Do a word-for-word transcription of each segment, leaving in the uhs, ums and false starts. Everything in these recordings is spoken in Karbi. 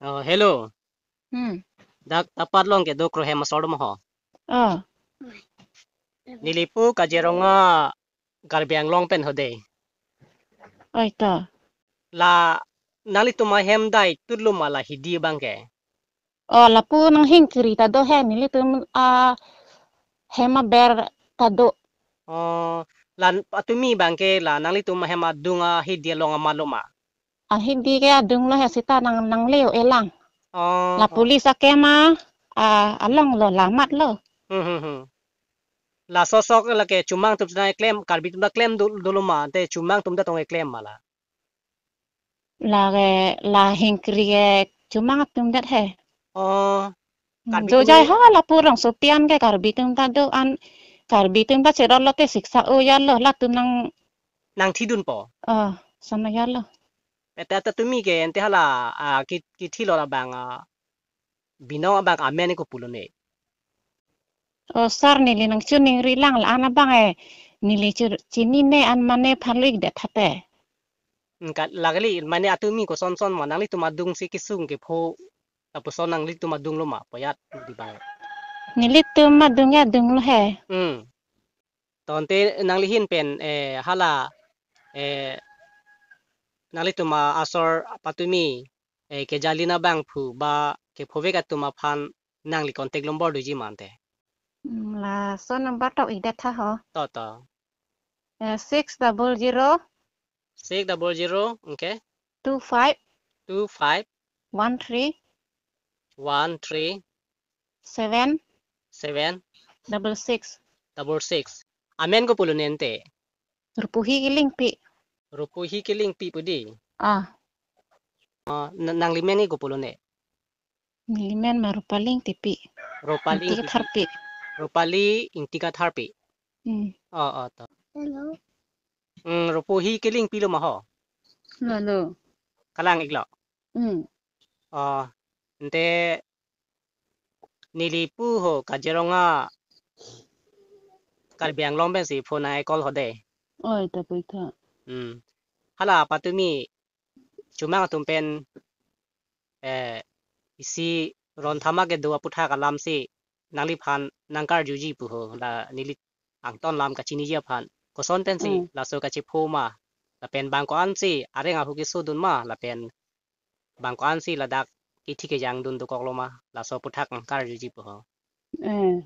Oh, hello. Hmm. Dak Tapat along kedo Krohem asor ma ho? Oh. Neli pu Kaziranga Karbi Anglong pen ho dei. Oi to. La nanglitum ahem dai tut lo ma la hidi abang ke? Oh, lapu nang Hingkri ta do he, nelitum ahem aber ta do. Oh, la patumi abang ke la nanglitum ahem adung ahidi along amat lo ma? Ahidi ke adung lo he seta nang, nangleo elang. Oh, la oh. Police akema, ah, along lo, la amat lo. Hmm, hmm, hmm. Laso sok lake Chomang atum ta klem, Karbi atum ta klem do, dolo ma, te Chomang atum ta tong eklem ma la? Lake, la Hingkri ke Chomang atum det he. Oh. Hmm, Karbi jo atum jai ha lapu rongsopi an ke Karbi atum ta do an, Karbi atum ta cherot lote siksa o ya lo, latum nang nangthidun po? Oh, sana ya lo. Ete ata tumi ke ente hala, ah, ki, kithilo labang, ah, binong abang amen ko pulo ne? Oh, sir, neli nang choningri lang la-an abang e, neli chu, chinine an mane phan lo-ik det thate. Engka la kali, mane atumi koson son ma, nanglitum adung si kesung kepho, lapuson nanglitum adung lo ma, poyat di abang. Nelitum adung ya adung lo he. Hmm. Tangte nangli ahin pen, eh, hala, eh, nanglitum asor patumi, eh, kejalin abangphu ba kephovek atum aphan nangli contact number doji ma ante? Hmm, laso number tok-ik det tha ho. To, to. Eh, six double zero. Six double zero, okay. Two five. Two five. One three. One three. Seven. Seven. Double six. Double six. Amen ko pulo ne ante? Rupuhi Kilingpi. Rupuhi Kilingpi pu dei? Ah. Ah, na-, nangli men ko pulo ne? Neli men ma Rupali Ingtipi. Rupali Ingti Ingtipi. Katharpi. Rupali Ingti Katharpi. Hmm. Oh, oh, to. Hello. Hmm, Rupuhi Kilingpi lo ma ho? Lo, lo. Kalang-ik lo. Hmm. Oh, ante neli pu ho Kaziranga Karbi Anglong pensi phone ai call ho dei. Oi, ta pu tha. Hmm. Hala patumi Chomang atum pen, eh, isi ron thama kedo aputhak alam si nangliphan nangkarjuji pu ho, la neli angton lam kachiniji aphan. Koson pensi, hmm, laso kachepho ma, lapen bang ko-an si areng ahu kesodun ma, lapen bang ko-an si ladak kithi kejangdun dokok lo ma, laso aputhak nangkarjuji pu ho. Eh.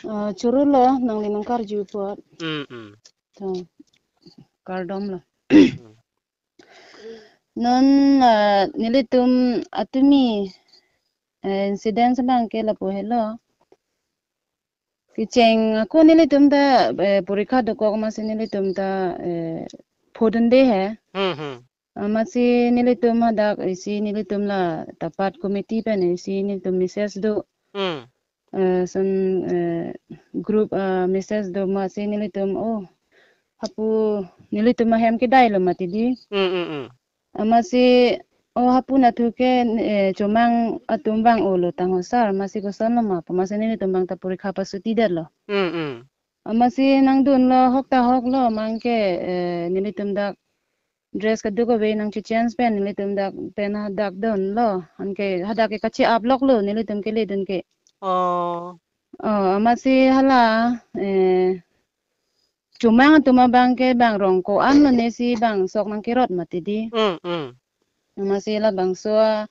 Ah, choro lo, nangli nangkarju apot. Mm, mm. To, kardom lo. Mm. Non, ah, nelitum atumi, eh, incident abang ke lapu helo. Kecheng ako nelitum ta, eh, porikha dokok amatsi nelitum ta, eh, phodunde he. Hmm, hmm. Amatsi nelitum hadak isi nelitum la Tapat committee pen isi nelitum message do. Hmm. Eh, son, eh, group, ah, message do amatsi nelitum, oh, hapu nelitum ahem kedai lo mati dei. Hmm, hmm, hmm. Amatsi, oh, hapu nathu ke, eh, Chomang atum abang o lo tang ho sir, amatsi koson lo ma pu, amatsi nelitum abang ta porikha pasuti det lo. Hmm, hmm. Amatsi nangdun lo, hok ta hok lo, mang ke, eh, nelitum dak dress kadokave nangche-change pen, nelitum dak pen hadak dun lo, anke hadak ke kache-ap lok lo, nelitum keledun ke. Oh. Oh, amatsi hala, eh, Chomang atum abang ke bang rong ko-an lo ne si bang sok nangkerot mati dei. Mm, mm. Amatsi labangso a,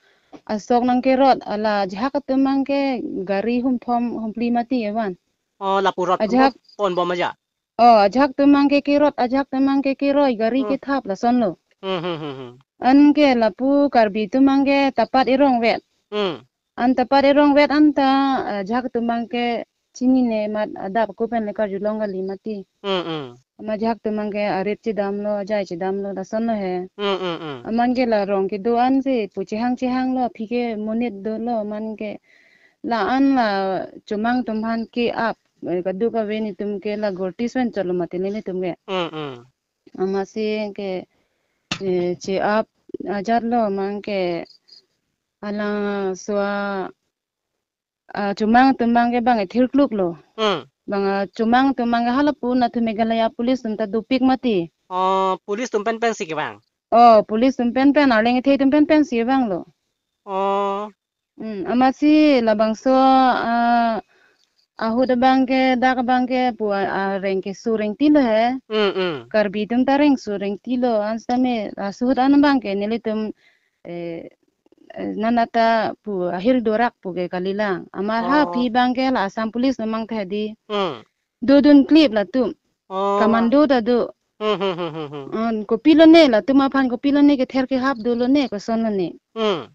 asok nangkerot, ala ajahak atum abang ke gari humthom humphli mati evan. Oh, lapu rot ajahak pon bom aja. Oh, ajahak atum abang ke kerot, ajahak atum abang ke keroi, gari, hmm, kethap lason lo. Hmm, hmm, hmm, hmm. Anke lapu Karbi atum abang ke Tapat erong vet. Hmm. An Tapat erong vet anta, eh, ajahak atum abang ke chinine amat adap ako pen le karjulong kali mati. Mm, mm. Amat ajahak atum abang ke arit chedam lo, ajai chedam lo, lason lo he. Mm, mm, mm. Amat ke la rong kedo an si pu chehang chehang lo, aphi ke monit dolo, amat ke la-an la Chomang atum aphan ke-ap, eh, kadokave nelitum ke la gortis pen chot lo mati nelitum ke. Mm, mm. Amatsi ke, eh, che-ap ajat lo, amat ke alangso a, ah, Chomang atum abang ke bang ethir kluk lo. Hmm. Bang, ah, Chomang atum abang ke halapu nathu Meghalaya police atum ta dopik mati. Oh, police atum pen pensi kevang? Oh, police atum pen pen, arleng kethe atum pen pen si vanglo. Oh. Hmm, amatsi labangso, ah, ahut abang ke, dak abang ke pu, ah, reng keso rengtilo he. Hmm, hmm. Karbi atum ta reng keso rengtilo, an sitame, ah, suhut an abang ke nelitum, eh, eh, nanata pu ahir dorak pu ke kalilang. Amat ha Oh. aphi abang ke la Assam police atum abang ta hedi. Hmm. Dodun klip latum. Oh. Commando ta do. Hmm, hmm, hmm, hmm, hmm. Hmm, kopilo ne latum aphan, kopilo ne kether kehap dolo ne, kosonlo ne. Hmm.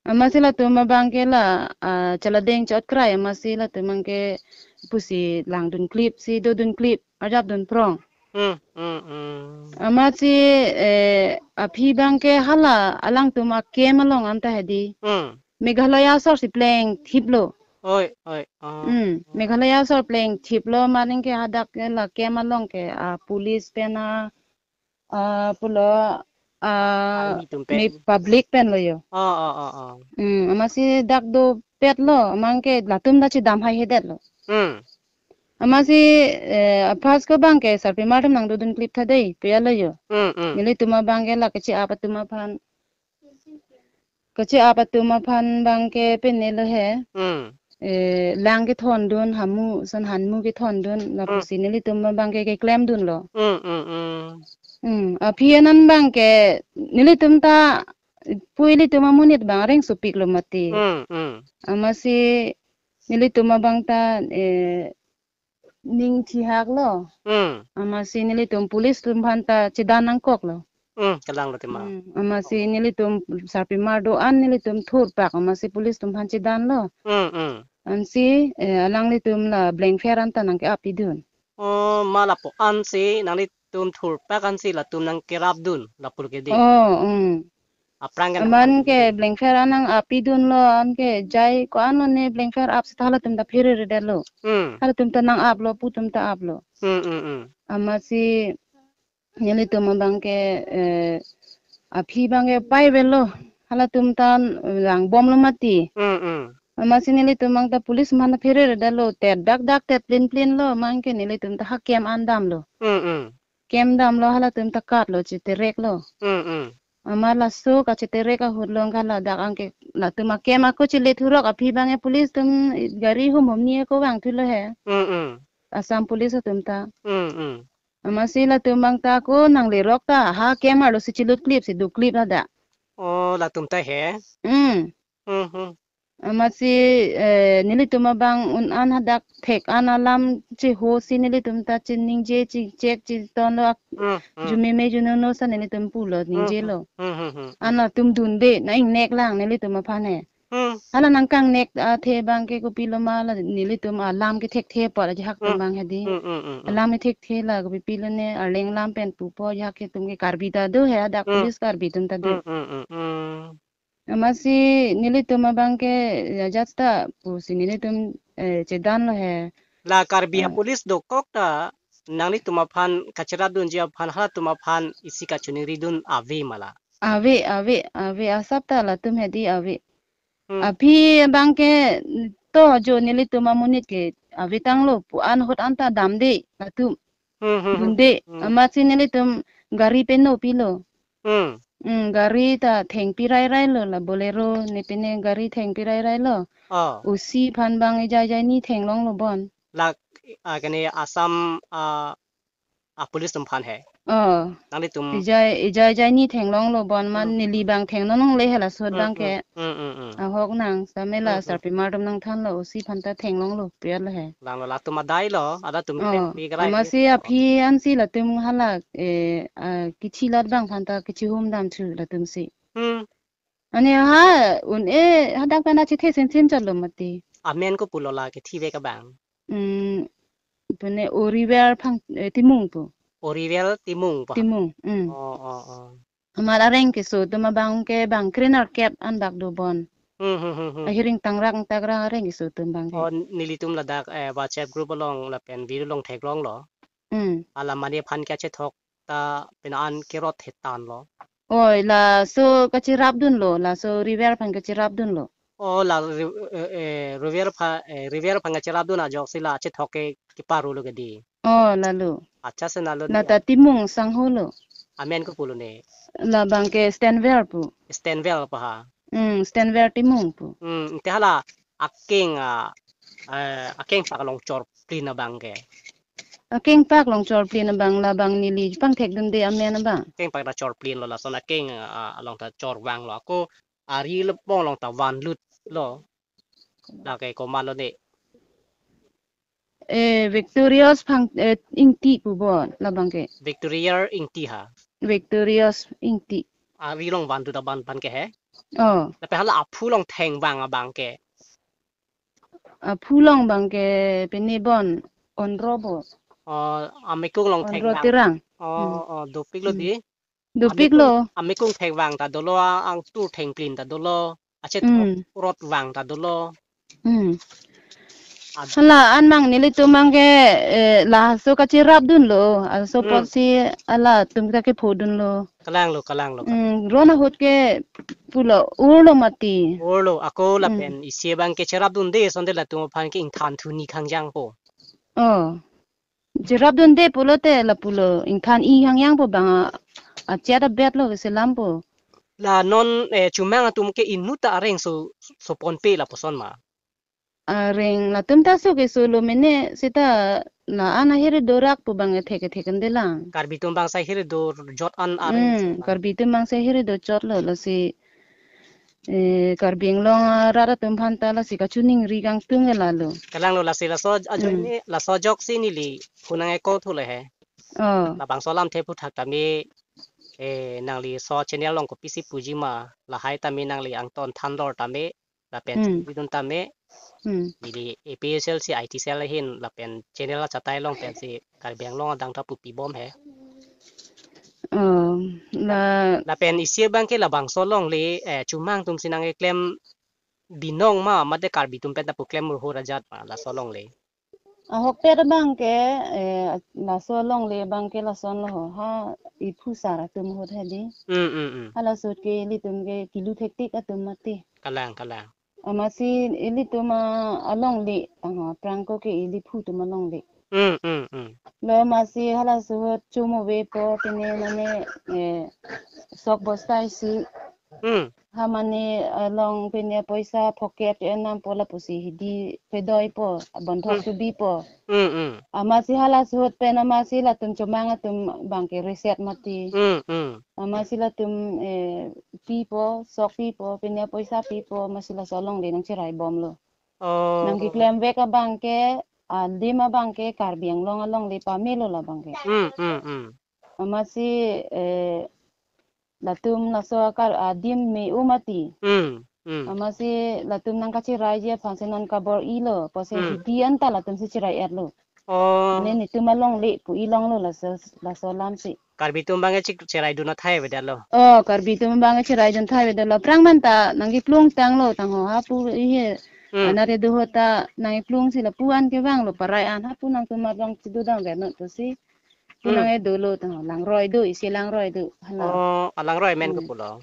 Amatsi latum abang ke la, ah, chaladeng chot krai, amatsi latum abang ke pusi langdun klip si dodun klip, arjapdun prong. Hmm, hmm, hmm. Amatsi, eh, aphi abang ke hala alangtum a-camp along an ta hedi. Hmm. Meghalaya asor si plengthiplo. Oi, oi, ah. Hmm, Meghalaya asor plengthiplo, mane ke hadak ke la camp along ke, ah, police pen a, ah, pulo, ah, Army atum me pen. Public pen lo yo. Oh, oh, oh, oh. Hmm, amatsi dak dopetlo, amat ke latum ta chedam haihedetlo. Hmm. Amatsi, eh, first ko abang ke sarpimar atum nangdodun klip tha dei, pu ya lo yo. Hmm, hmm. Nelitum abang ke la kachi-ap atum aphan. Kachi-ap atum aphan abang ke pine lo he. Hmm. Eh, lang kethondun, hamu, son hanmu kethondun, Hmm. lapusi nelitum abang ke keklemdunlo. Hmm, hmm, hmm. Hmm, aphi anan abang ke nelitum ta, pu ilitum amonit abang reng sopiklo mati. Hmm, hmm. Amatsi nelitum abang ta, eh, ning thihak lo. Hmm. Amatsi nelitum police atum aphan ta chedan nangkok lo. Hmm, kalang lo tema. Hmm, amatsi nelitum sarpimar do-an nelitum thurpak, amatsi police atum aphan chedanlo. Hmm, hmm. Ansi, eh, alanglitum la blanket an ta nangke-ap pidun. Oh, ma lapu ansi nanglitum thurpak ansi latum nangkerapdun, lapul ke di. Oh, hmm. Aphrang ke Amat nang ke blanket an nang-ap pidunlo, an ke jai ko-an lo ne blanket ap seta halatum ta phereredetlo. Hmm. Halatum ta nang-aplo, pu atum ta aplo. Hmm, hmm, hmm. Amatsi nelitum abang ke, eh, aphi abang ke pai avelo. Halatum ta langbomlo mati. Hmm, hmm. Amatsi nelitum abang ta police atum aphan phereredetlo, tet dakdak tet plinplinlo, amat ke nelitum ta ha camp an damlo. Hmm, hmm. Camp damlo, halatum ta katlo, chetereklo. Hmm, hmm. Amat laso kacheterek ahut along ke ladak abang ke latum a-camp ako chele thurok aphi abang ke police atum gari humhumni ako vangthulo he. Hmm, hmm. Assam police atum ta. Hmm, hmm. Amatsi latum abang ta ako nanglerok ta ha camp arlo si chelut klip si do klip ladak. Oh, latum ta he? Hmm. Hmm, hmm. Amatsi, eh, nelitum abang un-an hadak thek an alam cheho si nelitum ta chiningje, chichek chitonlo ak-, Hmm, hmm. Jumeme junono sa nelitum pulo Hmm, ningjelo. Hmm, hmm, hmm, hmm. An latum dunde, nang-ingnek lang nelitum aphan he. Hmm. Hala nangkangnek athe abang ke kopilo ma la nelitum alam kethekthe apot ajahak atum Hmm. abang hedi. Hmm, hmm, hmm, hmm. Alam kethekthe la kopipilo ne arleng alam pen pupo ajahak atum ke Karbi ta do he, hadak Hmm. police Karbi atum ta do. Hmm, hmm, hmm, hmm. Amatsi nelitum abang ke ajat ta pusi nelitum, eh, chedanlo he. La Karbi Ah. a-police dokok ta nanglitum aphan kacherapdunji aphan halatum aphan isi kachiningridun ave ma la? Ave, ave, ave, asap ta latum hedi ave. Hmm. Aphi abang ke to jo nelitum amonit ke ave tanglo, pu an ahut an ta damde latum. Hmm, hmm, hmm, Dunde, hmm. Amatsi nelitum gari peno pilo. Hmm. Hmm, gari ta thengpi rairailo, la Bolero ne pine gari thengpi rairailo. Oh. O C aphan abang ejai ejai ni thenglonglo bon. La, ah, kene Assam, ah, a-police atum aphan he. Oh. Nanglitum Ejai, ejai ejai ni thenglonglo bon, amat Hmm. neli abang thengno nongle he laso Hmm, abang hmm, ke. Hmm, hmm, hmm. Ahok nang, sitame la Hmm, hmm. sarpimar atum nangthanlo, O C aphan ta thenglonglo, pu ya lo he. Langlo, latum adai lo, ada atum Oh, pen pi kerai amatsi pi. Aphi ansi latum hala, eh, ah, kithi lot abang aphan ta kithi hum damthu latum si. Hmm. Ani ha, un-e, hadak pen achethe sensen chotlo mati. Amen ko pulo la kethivek abang? Hmm, pune Oriver Phang, eh, Timung pu. Oriver Timung pu. Timung, hmm. Oh, oh, oh. Amat areng keso atum abang ke bang krenerkep an bak do bon. Hmm, hmm, hmm, hmm. Ahiring tangrak tangrak areng keso atum abang ke. Oh, nelitum ladak, eh, WhatsApp group along lapen video along theklonglo. Hmm. Hala mane aphan kachethok ta pine an kerot hetan lo. Oi, laso kacherapdunlo, laso Oriver aphan kacherapdunlo. Oh, la Ri-, eh, eh, Oriver aphan, eh, Oriver aphan kacherapdun ajoksi la chethok ke keparulo ke di. Oh, lalo. Acha, si nalo. La ta Timung sangho lo. Amen ko pulo ne? Labang ke Stanwell pu. Stanwell pa ha? Hmm, Stanwell Timung pu. Hmm, te hala akeng, ah, eh, akeng pak along chorplin abang ke. Akeng pak along chorplin abang labang neli pangthekdunde amen abang. Akeng pak ta chorplin lo, lason akeng, ah, along ta chorvanglo. Ako ari lepong along ta vanlutlo. Lake komatlo ne? Eh, Victorious Phang, eh, Ingti pu bo labang ke. Victoria Ingti ha? Victorious Ingti. Ari along vanlut abang abang ke he? Oh. Lapen hala aphu along thengvang abang ke? Aphu along abang ke pini bon Onro bo. Oh, amekung along Onro thengvang. Terang. Oh, Hmm. oh, dopiklo Hmm. Di. Dopiklo. Amekung, amekung thengvang ta dolo, a-, angtur thengplin ta dolo, achethok Hmm. rotvang ta dolo. Hmm. Ad- Hala an abang nelitum abang ke, eh, laso kacherapdunlo, aso Hmm. apotsi halatum ta kephodunlo. Kalanglo, kalanglo, kalang. Hmm, ron ahut ke pulo, urlo mati. Urlo, ako Hmm. lapen isi abang ke cherapdunde, sonte latum aphan ke ingthan thuni khangjangpo. Oh. Cherapdunde pulote lapulo, ingthan i khangjangpo abang a, achet abetlo keselampo. La non, eh, Chomang atum ke inut ta areng so, soponpe lapuson ma? Areng latum ta so kesolo mene seta la-an ahiri dorak pu abang kethek kethek kandelang. Karbi atum abang sai hiri dojot an areng Hmm, so ma? Karbi atum abang sai hiri dojotlo, lasi, eh, Karbi Anglong arat atum aphan ta lasi kachiningri kangtung ke lalo. Kalanglo, lasi laso ajoine, Hmm. laso ajoksi neli phunang eko thule he. Oh. Labangso alamthe aphuthak tame, eh, nangli laso channel along kopisi puji ma, lahai tame nangli angton thandor tame, lapen Hmm. chepidun tame, Hmm. neli A P H L C I T cell ahin, lapen channel achatai along pensi Karbi Anglong adang ta pupibom he. Oh, la Lapen isi abang ke labangso alongle, eh, Chomang atumsi nangkeklem binong ma, mate Karbi atum pen ta pu klem hur ajat ma, laso alongle? Ahokpet abang ke, eh, laso alongle abang ke lasonlo ho, ha, iphu sar atum ahut he di. Hmm, hmm, hmm. Halaso ahut ke ilitum ke kilu thektik atum mati. Kalang, kalang. Amatsi ilitum a, alongle, tangho, aphrang ako ke ili phu atum alongle. Hmm, hmm, hmm. Lo amatsi halaso ahut chomove po, pine mane, eh, sok bosta isi. Hmm. Ha mane along pine poisa phokep enam po lapusi hidi pedoipo, abonthok Hmm. subipo. Hmm, hmm. Amatsi halaso ahut pen amatsi latum Chomang atum abang ke reset mati. Hmm, hmm. Amatsi latum, eh, pipo, sok pipo, pine poisa pipo, amatsi laso alongle nangcheraibomlo. Oh. Nangkeklemvek abang ke, adim abang ke Karbi Anglong alongle pamelo labang ke. Hmm, hmm, hmm. Amatsi, eh, latum laso akar adim me-o mati. Hmm, hmm. Amatsi latum nangkacheraiji aphansi non kabor-ilo, pusi Hmm. hidi anta latumsi cherai-etlo. Oh. Ne netum alongle pu ilonglo laso, laso alamsi. Karbi atum abang ke chik cheraidun athai avedetlo. Oh, Karbi atum abang ke cheraidun athai avedetlo. Aphrang manta nangkeplung tanglo tangho, hapu ihe Hmm. anare do ahut ta nangkeplungsi lapu-an kevanglo, parai an, hapu nangtum abang chidu dang venot pusi. Pu Hmm. nangkedolo tangho, langroi do, isi langroi do, hala. Oh, alangroi amen Hmm. kopulo?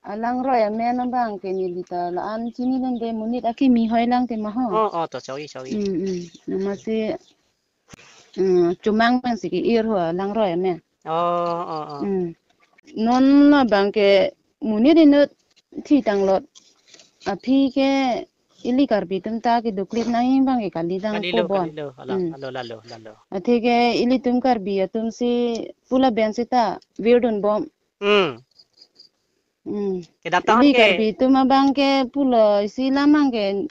Alangroi amen abang ke neli ta la-an chinidunde, monit akimi hoi lang tema ho. Oh, oh, to choi, choi. Hmm, hmm. Amatsi, hmm, Chomang pensi ke-ir ho alangroi amen. Oh, oh, oh. Hmm. Non labang ke monit inut thi tanglot. Aphi ke ili Karbi atum ta keduklit nangji abang ke kali dang Kalilo, ko bon. Kalilo. Alang, Hmm. lalo, lalo, lalo. Athe ke ilitum Karbi atumsi pu lapen seta virdunbom. Hmm. Hmm. Kedamtang Ili ke Karbi atum abang ke pulo isi lam abang ke,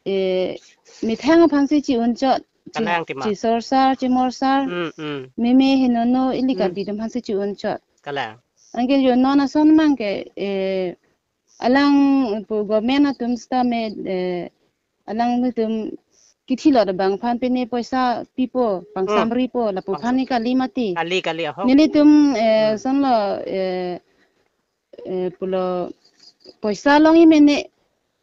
eh, methang aphansi chi-unchot. Chi-, Kalang tima. Chisorsar, chimorsar. Hmm, hmm. Meme henono ili Hmm. Karbi atum aphansi chi-unchot. Kalang. Anke jo non ason abang ke, eh, alang pu government atum seta me, eh, alanglitum kithilot abang aphan pine poisa pipo, Hmm. pangsamripo, lapu Pangsa- aphan ni kali mati. Kali, kali, ahok. Nelitum, eh, Hmm. sonlo, eh, eh, pulo poisa longji mene.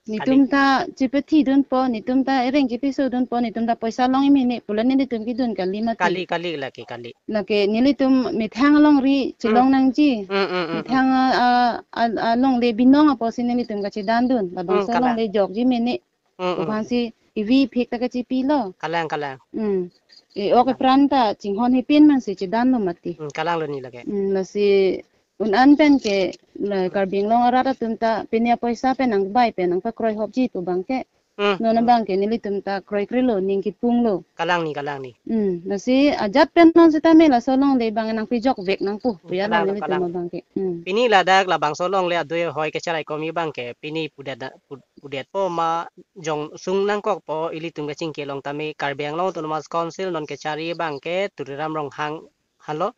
Netum Kali. ta chepethidunpo, netum ta ereng chepesodunpo, netum ta poisa longji mene pulo nelitum kedun kali mati. Kali, kali, lake kali. Lake nelitum methang alongri chelong Hmm. nangji. Hmm, hmm, hmm, hmm. Methang a, a, a, alongle binong apotsi nelitum kachedandun. Labangso Hmm, kalang. alongle jokji mene. Hmm, hmm. Pu aphansi ivi phik ta kachipilo. Kalang, kalang. Hmm. e-ok epran ta chinghon hepin man si chedanlo mati. Hmm, kalang lo ni lake. Hmm, lasi un-an pen ke la Karbi Anglong arat atum ta pini apoisa pen nangbai pen nangpakroi hopji pu abang ke. Hmm, non hmm. Abang ke nelitum ta kroikrelo, ning kipunglo. Kalang ni, kalang ni. Hmm, lasi ajat pen non sitame laso alongle abang nangpejokvek nangpo. Hmm, puya kalang lo, nelitum kalang. Abang ke. Hmm. Pini ladak labangso alongle adui ahoi kecharai komi abang ke pini pudet da-, pud-, pudetpo ma jongsung nangkokpo ilitum kachingki along tame Karbi Anglong Autonomous Council non kechari abang ke Tuliram Ronghang henlo.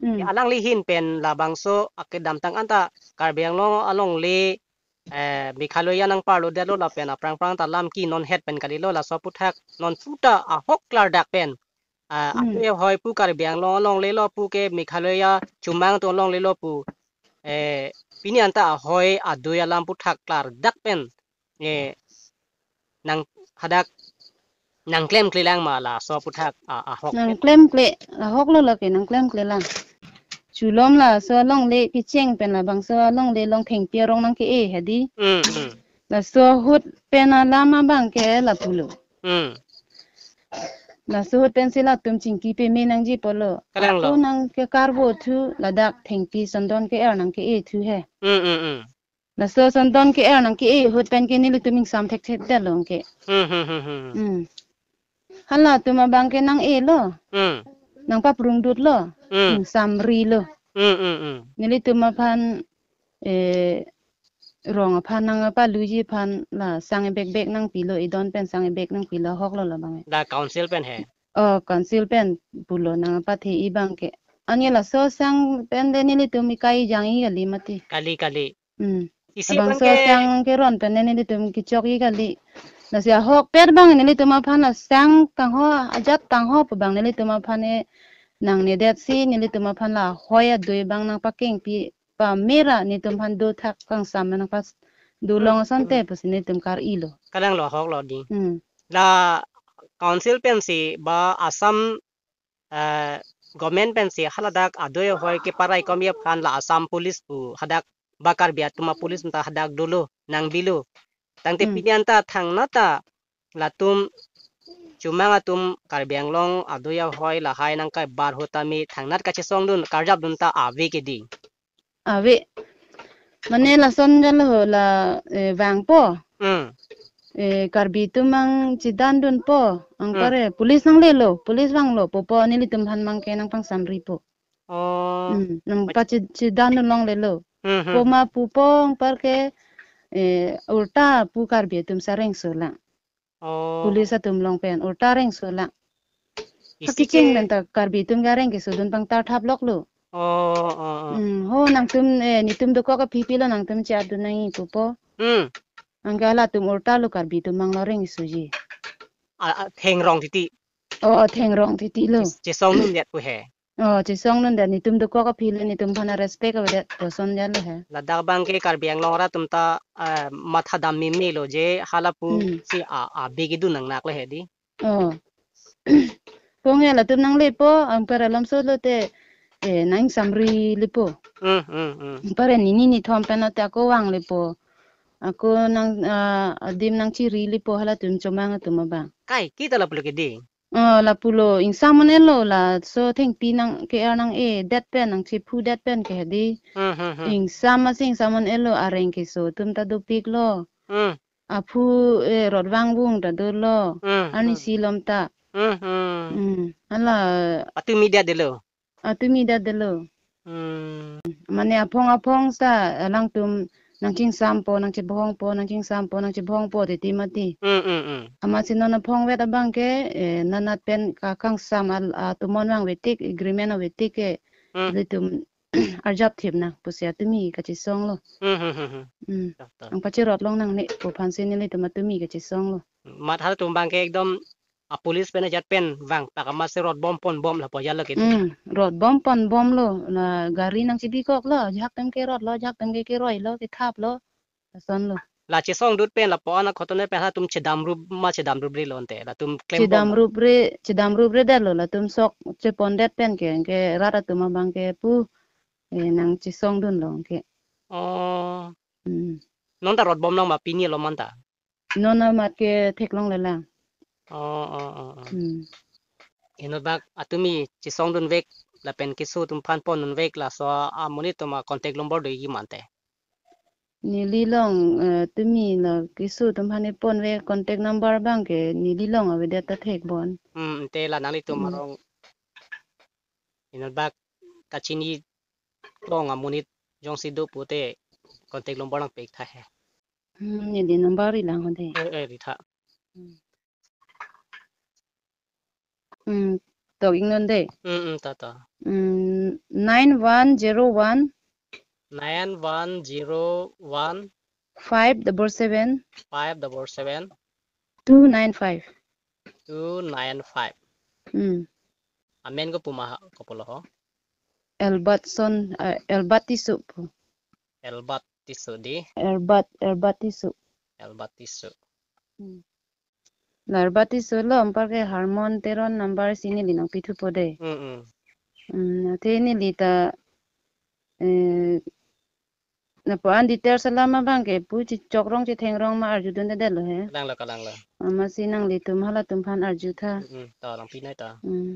Hmm. Alangli ahin pen labangso akedamtang anta Karbi Anglong alongle, eh, Meghalaya nangparlodetlo lapen aphrang aphrang ta lam ke non het pen kalilo laso aphuthak non puta ahok klardak pen. Ah, hmm. Adui ahoi pu Karbi Anglong alonglelo pu ke Meghalaya Chomang atum alonglelo pu. Eh, pini anta ahoi adui alam aphuthak klardak pen. Eh, nang hadak nangklemklelang ma laso aphuthak, ah, ahok. Nangklemkle, ahoklo lake nangklemklelang. Chulom laso alongle kecheng pen labangso alongle along thengpi arong nangke-e hedi. Hmm, hmm. Laso ahut pen alam abang ke lapulo. Hmm. Laso ahut pensi latum chingki peme nangji pulo. Kalang lo. Ako nangkekarvo thu ladak thengpi sondon ke-er nangke-e thu he. Hmm, hmm, hmm. Laso sondon ke-er nangke-e ahut pen ke nelitum ingsam thekthedetlo ke. Hmm, hmm, hmm, hmm. Hmm. Halatum abang ke nang-elo. Hmm. Nangpaprungdutlo. Hmm. Ingsamrilo. Hmm, hmm, hmm. Nelitum aphan, eh, rong aphan nangpaluji aphan la sang ebekbek nangpilo, idon pen sang ebek nangpilo ahoklo labang. La council pen he. Oh, council pen pulo nangpathe-i abang ke. Anke laso sang pen de nelitum ikai jang-i kali mati. Kali, kali. Hmm. Isi abangso abang ke sang keron pen nelitum kechok-i kali. Lasi ahokpet abang nelitum aphan la sang kangho, ajat kangho pu abang nelitum aphan e nangnedetsi nelitum aphan la ahoi adui abang nangpakengpi pamera nelitum aphan dothak kangsam nangpas dolong asonte pusi nelitum kar-ilo. Kalang lo, ahoklo di. Hmm. La council pensi ba Assam, eh, government pensi haladak adui ahoi keparai komi aphan la Assam police pu hadak ba Karbi atum apolice ta hadak dolo nangbilo. Tangte hmm. Pini anta thangnat ta latum Chomang atum Karbi Anglong adui ahoi lahai nangkabar ahut tame thangnat kachesongdun karjapdun ta ave ke di. Ave. Mane lason jalo la, eh, vangpo. Hmm. Eh, Karbi atum mang chedandunpo. Anke hmm. Pare, police nanglelo, police vanglo, pupo nelitum aphan mang ke nangpangsamripo. Oh. Hmm, nangpache-, chedandun longlelo. Hmm, hmm. Poma pupo anpar ke, eh, ulta pu Karbi atum sareng solang. Oh. Police atum along pen ulta rengsolang. Isi hakecheng ke pen ta Karbi atum ke areng kesodun pangtarthap loklo. Oh, oh, oh. Hmm, ho nangtum, eh, netum dokok aphi pilo nangtum che-atdun nangji pupo. Hmm. Anke halatum ulta lo Karbi atum mang lo rengsoji. A, a, thengrong titi. Oh, thengrong titi lo. Che-, chesongdundet pu he. Oh, chesongdundet netum dokok aphi le netum aphan respect avedet puson jalo he. Ladak abang ke Karbi Anglong arat atum ta, eh, mathadam meme lo je hala pu hmm. Si a, a big idun nangnak le he di. Oh. Pong ya latum nanglepo, anpar alam so lote, eh, nangsamri lepo. Hmm, hmm, hmm. Anpar nini nithom pen lote ako vanglepo. Ako nang, ah, adim nangchiri lepo halatum Chomang atum abang. Kai, kita lapu lo ke di. Oh, lapulo, ingsam un-elo laso thengpi nang ke-er nang-edet pen, nangchephudet pen ke hedi. Hmm, hmm, hmm. Ingsam asi ingsam un-elo areng keso atum ta dopiklo. Hmm. Aphu, eh, rot vangvung ta dolo. Hmm, hmm. Arnisi lom ta. Hmm, hmm. Hmm. Hala. Atumi dia delo. Atumi dia delo. Hmm. Mane aphong aphong sa alangtum nangchingsampo, nangchebohongpo, nangchingsampo, nangchebohongpo titi mati. Hmm, hmm, hmm. Amatsi non aphongvet abang ke, eh, nanat pen kakangsam al-, atomon vangvetik, agreement avetik ke, hmm. Ilitum arjapthip nang pusi atumi kachesonglo. Hmm, hmm, hmm, hmm. Hmm. Doktor. Nangpacherot long nangne pu aphansi nelitum atumi kachesonglo. Mat halatum abang ke ekdom a police pen ajat pen vangpak amatsi rot bom pon bom lapu ajat lo ke di. Hmm, rot bom pon bomlo, la gari nangchebikoklo, ajahak atum ke rotlo, ajahak atum ke keroilo, kethaplo, lasonlo. La chesongdut pen lapu-an akhoton pen halatum chedamrup ma chedamruprelo ante, latum klem bom. Chedamrupre, chedamrupredetlo, latum sok chepondet pen ke, ke rat atum abang ke pu, eh, nangchesongdunlo ke. Oh. Hmm. Non ta rot bom nang ma pini lo man ta. Non amat ke theklonglelang. Oh, oh, oh, oh. Hmm. Inutbak atumi chesongdunvek lapen keso atum aphan pondunvek laso amonit atum a contact number do-ik ma ante. Neli along, eh, tumi la keso atum aphan ponvek contact number abang ke neli along avedet ta thekbom. Hmm, ante la nanglitum Hmm. arong inutbak kachini tong amonit jongsi do pute contact number nangpik tha he. Hmm, neli number ri lang ho de. Eh, eh, ri tha. Hmm, tok-ik non de. Hmm, hmm, ta ta. Hmm, nine one zero one Nine one zero one five double seven five double seven two nine five. two nine five. Hmm. Amen kopi ma ha, kopi lo ho? Elbatson, eh, Elbat Tisso pu. Elbat Tisso di. Elbat, Elbat Tisso. Elbat Tisso. Hmm. La Elbat Tisso along anparke Harmon Teron number si neli nangpithupo de. Hmm, hmm. Hmm, athe neli ta, eh, lapu-an details alam abang ke pu chechokrong chethengrong ma arjudundedetlo he. Kalang lo, kalang lo. Amatsi nanglitum halatum aphan arju tha. Hmm, hmm. Ta nangpi nai ta. Hmm.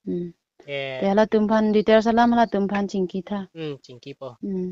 Hmm. Eh, Te halatum aphan details alam halatum aphan chingki tha. Hmm, chingkipo. Hmm.